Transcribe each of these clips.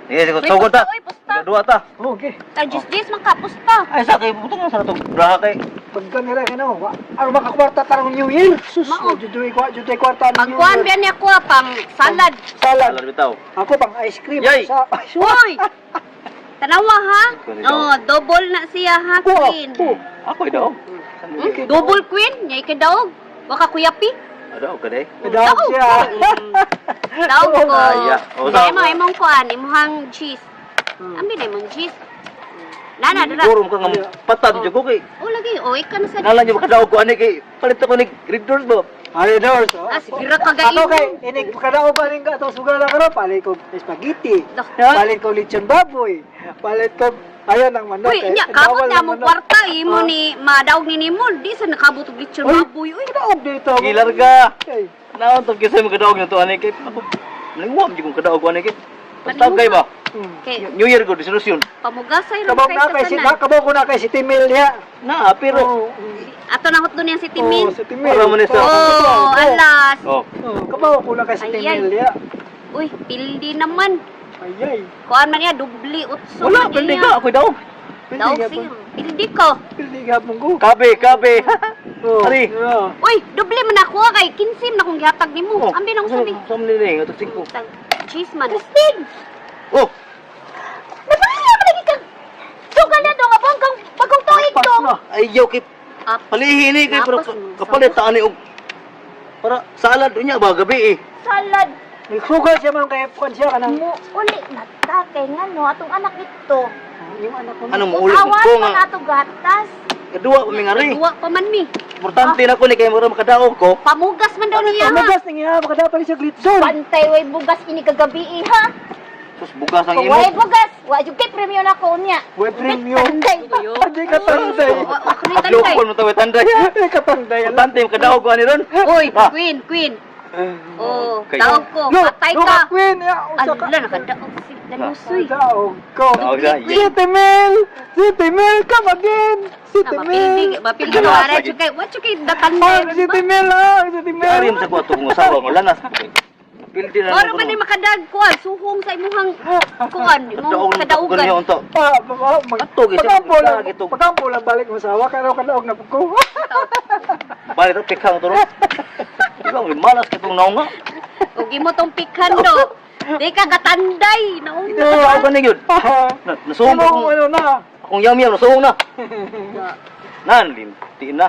Sige, Uy, sugod ta. pusta, uy, pusta. Duha ta. Okay. Tag jis man ka pusta. Ay sa kay butang na sa to. Braha kay. Pagka nila ka no, ano makakwarta tarong New Year? Sus, Mao. judoy ko, judoy kwarta ng New Pagkuan Year. biyan niya ko pang salad. Salad. Alar bitaw. Ako pang ice cream. Yay! Sa, ay, Uy! Tanawa ha? Kunin daw. Oh, double na siya ha, Oh, queen. oh. Ako daw. Double queen, nyay kay daog. Waka kuyapi. Adaw ka day. Daog siya. Daog ko. Ah, yeah. Oh, Dahil daog. mo imong kuan, imong cheese. Ambi na imong cheese. Nana, dara. Siguro ka nga patag jud ko kay. Oh, lagi. Oh, ikaw na sa Nala niyo makadaog ko ani kay palit ako ni Red Doors ba. Ari doors. Oh. Ah, sige ra ka gain. Ako kay inig kadaog ka ning ato sugala karon palit ko spaghetti. Dah. Palit ko lechon baboy. Palit ko ayan ang manok. Uy, eh. nya kabot Dawal na ang mo manok. kwarta imo Ah. ni madaog ni nimo, di sa nakabot og lechon Uy. baboy. Uy, Kadaog dito. Gilarga. Ay, Naon tong kisay makadaog na to ani kay ako. Lingwam jud kong kadaog ko ani kay. Basta kay ba? Kay New Year ko resolution. pamugasay ra Kabaw kay na kay sa si tanan. kabaw ko na kay si Timil niya. Na, pero Oh, Ato na hotdo niya si Timin. Oh, si Timil. Para man ni sa- Oh, alas. oh, Oh, kabaw ko na kay si Ay, Timil ay. niya. Uy, pildi naman. Ay ay. Kuan man niya dubli utso wala man pildi niya. ka ako daw. Daog siya. Pildi ko. Pildi gapon ko. Kabe, kabe. Oh, Ari. yeah. Uy, dubli man ako kay 15 na kong gihatag nimo. Ambi na ko sabi. Sa man ni nga singko. Tag cheese man. Christine, Oh, napakaya man lagi kag sugal na dong abang kang bagong tuig Pas dong. na. ayaw kay Ah, palihin ni kay pero Napas mo, kapalit ta ani og para salad unya ba gabi eh. Salad. Nagsugal siya man kay kuan siya kanang Mo uli na ta kay ngano atong anak ito. yung anak ko. Ano mo ulit Awan ko pa nga na ato gatas. kaduwa pa mi nga ri. Duwa pa man mi. Importante na ko ni kay mura makadaog ko. Pamugas man daw niya. ha. Pamagas nang iya makadapat siya glitson. Pantay way bugas ini kagabi eh, ha. Sus bugas ang Kung imo. way bugas, wa jud kay premyo na ko unya. Way premium. Tanday pa. Hindi ka tanday. Wa ko ni Adlaw tanday. ko mo tawi tanday. Hindi ka tanday. Importante makadaog ko ani ron. Uy, Ah. queen, queen. Oh, Okay. daog ko. No, Patay no, ka. Queen. Ya, usa ka. Ala, nakadaog si Dalusoy. Daog ko. Daog siya, Si Timil! Si Timil, come again! Si Ah, Timil! mapildi, mapildi ka ara kay, wa kay datanday. Ah, si Timil ah! Si Timil! Ari mo sa ko atong asawa mo lanas. Pildi na Ora man ni makadag kuan, suhong sa imuhang kuan, imong Daog na kadaugan. niya unta. Ah, ah, Ato, gisa- pagampo lang, gitog. pagampo lang balik mo sa awa, kaya kadaog na po ko. Balik to pikhang to ron. Ikaw malas kitong naong nga. Ug imo tong pikhan do. Di ka gatanday, naong. Daog ka ni gyud. Nasuhong Ano, akong ano na? akong yam-yam nasuhong na. Nan linti na.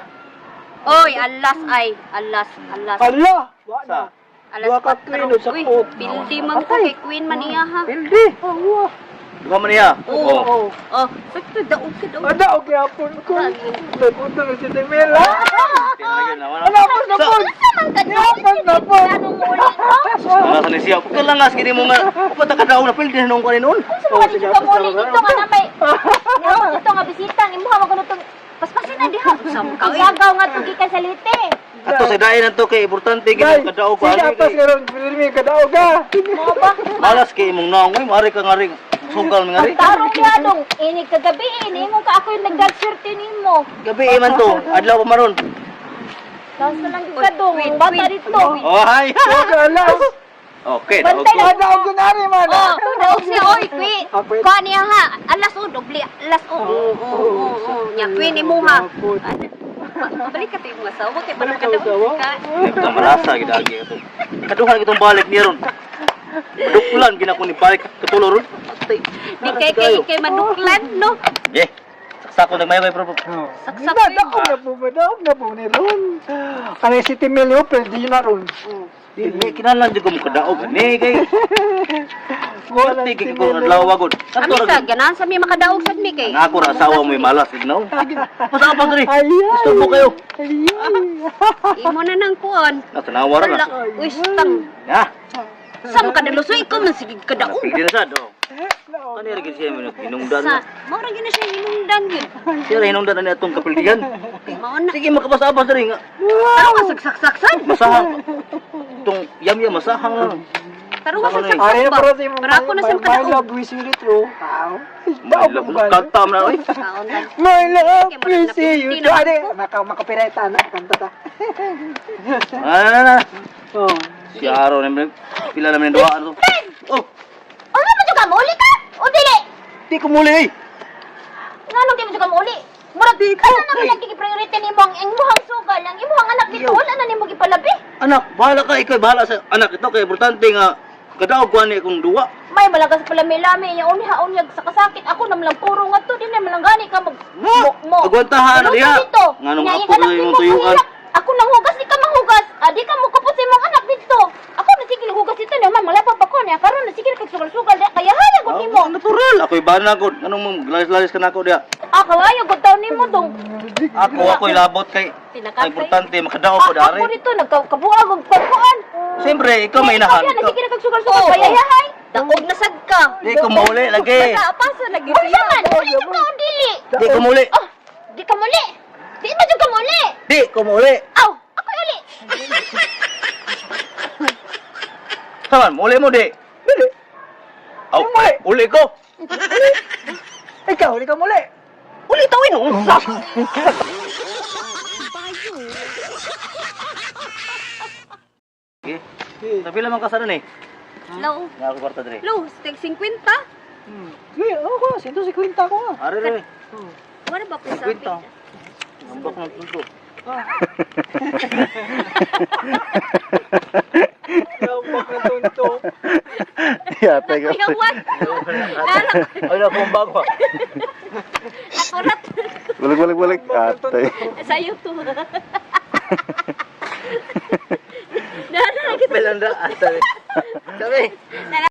Oy, alas ay, alas, alas. Ala! Wa na. Sa Alas Duha ka 4. queen, usa Uy, ka oat. pildi man ko kay queen man niya ha. Pildi. Oh, wa. Duha man niya. Oo. Oh. Oh. Oh, sakto daog ka daog. Ada, okay hapon ko. Nagpunta na si Timil, ah! Tingnan na gyud na. Ala, hapon na po! Unsa man ka dong? Hapon na po! Anong uli no? Wala sa ni siya. Pagkalangas gini mo nga. Upat ka daog na pildi na noong ko noon. Unsa man ka dito muli dito nga na may Nga dito nga bisita ang imuha man kuno tong paspasin na diha. Unsa man ka, oy? Sagaw nga tugi ka sa lite. Ato sa dayon to kay importante gini Day, kadaog ko sige, ani. apas kay- karon, pirmi kadaog ka. Mo ba? Malas kay imong naong oy, mari ka nga ring sugal nga ri. Tarong niya dong ini kagabi ini mo ka ako yung nagdagswerte nimo. Gabi eh, man to, adlaw pa maron. Tapos na lang gyud ka dong, Queen, ang bata queen. dito. Oh, hi. Huwag alas. Okay, daog Bantay ko. na. Kadaog ko na rin, man. Oh, daog siya oy, queen. Ah, queen. Kuan niya ha. Alas oh, doble alas oh. Oo, oo, oo. Nya queen imo ha. Hapon. Balik ka tayo mga asawa kay Balik balik ka ka asawa? ka. Hindi ko malasa gid agi ato. Kaduha gitong balik niya ron. Maduklan gina ko ni balik katulo ron. Atay. Di kay kay kay maduklan no. Ye. Saksako nagmayo kay bro. Saksak Na, daog na po ba? Daog na po ni Ron. Kanay si Timil yo, pwede yun na Ron. Di ni kinahanglan jud ko mo kadaog ni kay. Wala Di kay ko adlaw gud. Kami sa ganahan sa mi makadaog sad mi kay. Ang ako ra asawa mo malas ignaw. Sige. Basta pa diri. Ay, ay. Gusto mo kayo. Ay, Imo na nang kuan. Natanawa ra Wala, na. uy, stang. Ya. Sa makadalusoy ikaw man sige kadaog. Pildi na sad oh. Kani ra gid siya mo hinungdan Sa na. mao ra gyud na siya hinungdan gyud. Siya ra hinungdan na ni atong kapildihan. Mao na. Sige makabasa-abas diri nga. Taro ka sagsaksaksad. Masahang. Itong yam-yam masahang na. Taro ka Sama na eh. sagsaksak Ay, ba? pero si mong Para ako na sa My makadaog. love, we see it through. Daog mo ba? Kanta man na oy. Kaon tan. My love, Kay we murag see you napildi through. na Ade, makapireta na. Kanta ta. Ah, na, na, na. Oh. Si Aro naman pila naman duha ano. Oh, Unsa man jud ka mo uli ka? Di ko muli eh. Nganong di mo ka mauli? Murag Di ko, ano naman kay- nagiging priority nimo ang imuhang sugal, ang imuhang anak dito, wala na nimo gipalabi. Anak, bahala ka ikaw, bahala sa anak ito kay importante nga kadaog ko ani akong duwa. May malagas pala may lami, ya unha unyag sa kasakit ako nam lang puro nga to, di na man lang gani ka mag No, agwantahan na Tulong diha. ka dito. Nganong Nya, ako yung anak na imong nimo, tuyuan. mahilak. Ako nang hugas, di ka manghugas. Ah, di ka mukupot sa imong anak dito. Ako na sige hugas dito naman, malapap ako niya. Karon na sige kag sugal-sugal diha kaya hayag gud nimo. Ah, natural, ako'y bana gud. Anong mo lalis-lalis ka nako diha? Ah, kawayo gud taon nimo dong. Ako ako'y labot kay Tinakatay. ang importante makadaog ko Ah, dari. Ako dito nagkabuag og pagkuan. Siyempre, ikaw may inahan. Ikaw na Ikaw- sige kag sugal-sugal kaya hay. Daog na sad ka. Di ko mauli lagi. Basta pasa lagi Unsa siya. man? Uli jud ka o dili? Di ko mauli. Oh, di ka muli. Di ba jud ka muli? Di ko mauli. Aw, ako uli. Saman, muli mo di. Dili. Aw, Di muli. uli ko. Ikaw, di ka muli. Uli tawin unsa. Okay. Tapi lamang ka sa nun eh. Low. Nga ako kwarta dre. Low, tig 50. Sige, ako, 150 ko nga. Are re. Wala ba ko sabi? 50. Ambak ng tuto. Lambak na tonto. Yate ko. Nakuyawan. Lala, Ay na akong bago. ah. nakurat. Balik, balik, balik. Ate. Sayo to. Lala, Belanda ate. Sabi.